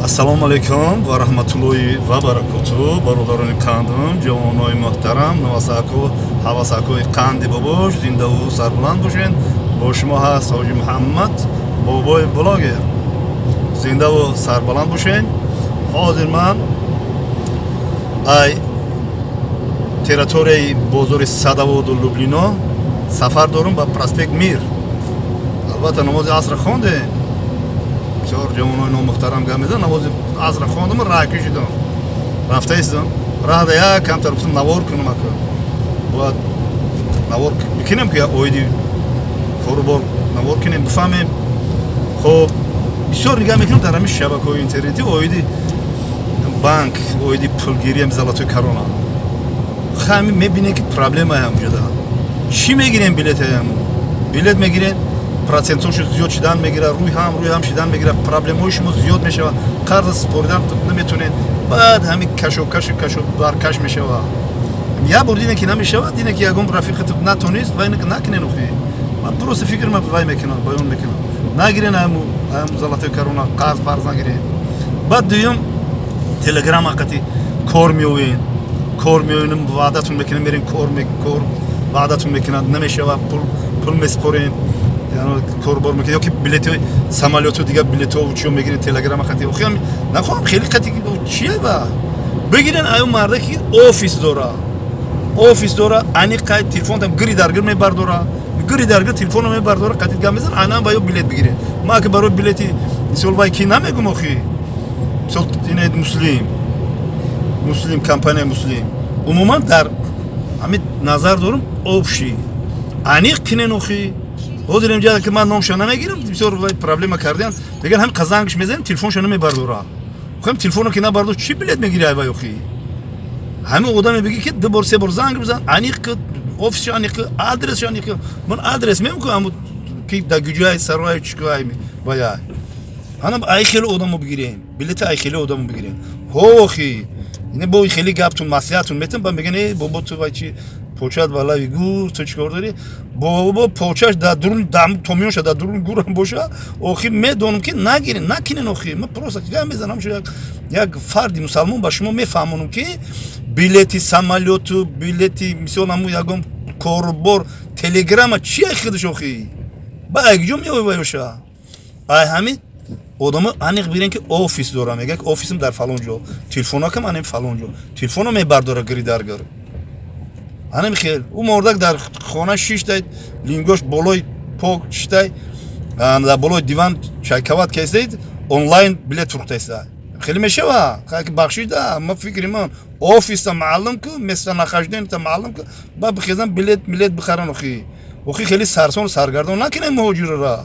Ассалому алайкум ва раҳматуллоҳи ва баракоту, бародарони қандум, ҷавонои муҳтарам, навасаку ҳавасакои қанди бобош, зиндаву сарбуланд бошед. Бо шумо ҳаст Ҳоҷи Муҳаммад, бобои блогер. Зиндаву сарбаланд бошед. Ҳозир ман ай территорияи бозори Садоводу Люблино сафар дорум ба проспект Мир. Албатта, намози аср хондем. Бисёр ҷавонои номуҳтарам гап мезананд. Намози аср хондам, раҳ кашидам, рафта истам. Раҳда як камтар гуфтам, навор кунам. Ака, бояд навор бикунем, ки оиди корубор навор кунем, бифаҳмем. Хоб, бисёр нигаҳ мекунам дар ҳамин шабакаҳои интернетӣ оиди банк, оиди пулгириам, Золотой Корона. Ҳами мебинем, ки проблемае ҳамҷода. Чӣ мегирем? Билетаям, билет мегирем, процентҳошо зиёд шидан мегирад, рӯй ҳам шидан мегирад, проблемаҳои шумо зиёд мешавад, қарз супоридан наметонед. Баъд ҳамин кашокашу кашо баркаш мешавад. Як бор дине, ки намешавад, дине, ки ягон рафиқат натонист, вай накунен. Охи, ман просто фикр вай мекунам, баён мекунам: нагирен ҳаму Золотой Корона, қарз парз нагирен. Баъд дуюм, Телеграм ҳаққати кор меоен, кор меоенам, ваъдатон мекунем, мерем, кор ваъдатон мекунад, намешавад, пул месупорем, корбор мекунед ёки билети самолёту, дигар билетҳо чиё мегирен Телеграма хати. Охи, нахоҳам хеле қати чие ба бигирен. Аю марда, ки офис дора, офис дора, аниқ телефон там гири дар гир мебардора, гири дар гир телефонро мебардора, қатит гап мезан, анам ва ё билет бигирен. Ма ки барои билети, мисол, вай ки намегум. Охи, мисол, ине Муслим, Муслим, компания Муслим, умуман дар ҳамин назар дорум, общий аниқ кинен. Охи, ҳозир инҷа ки ман номша намегирам, бисёр вай проблема кардиам. Меган, ҳам қазангш мезанем, телефонша намебардора. Хам телефонро ки набардошт, чӣ билет мегири ай вай? Охи, ҳамин одаме бигӣ, ки ду бор, се бор занг бизан, аниқ ки офисшо, аниқ ки адресшо, аниқ ки ман адрес мемекунам, аммо ки дар гуҷои сарой чикоай вая. Ҳанам ай хеле одамо бигирем, билета ай хеле одамо бигирем. Ҳо, охи, ине бо хеле гаптун, маслиҳатун метам, ба меган: «Э, бобо, ту вай чи почат ба лави гур, ту чикор дорӣ?» Бобо, почаш дар дурун томиёнша дар дурун гурам боша. Охи, медонам, ки нагирен, накунен. Охи, ман просто гап мезанам, шу як фарди мусалмон ба шумо мефаҳмонам, ки билети самолёту, билети, мисол, ҳамун ягон корубор, Телеграма чи ай худаш. Охи, ба айгиҷо меои ваёша? Ай ҳамин одамо аниқ бирен, ки офис дорам, мегӯяд, ки офисам дар фалон ҷо, телефонакам анем фалон ҷо, телефоно мебардора гири дар гир. Анам хел ӯ мордак дар хона шиштай, лингош болои пок шиштай, дар болои диван чайкават кестед, онлайн билет фурӯхтаиста. Хеле мешава ки бахшида. Ма фикри ман, офиса маълум ку, местонахождениета маълум ку, ба бихезан, билет бихаран. Охи, хеле сарсону саргардон накунем муҳоҷирара.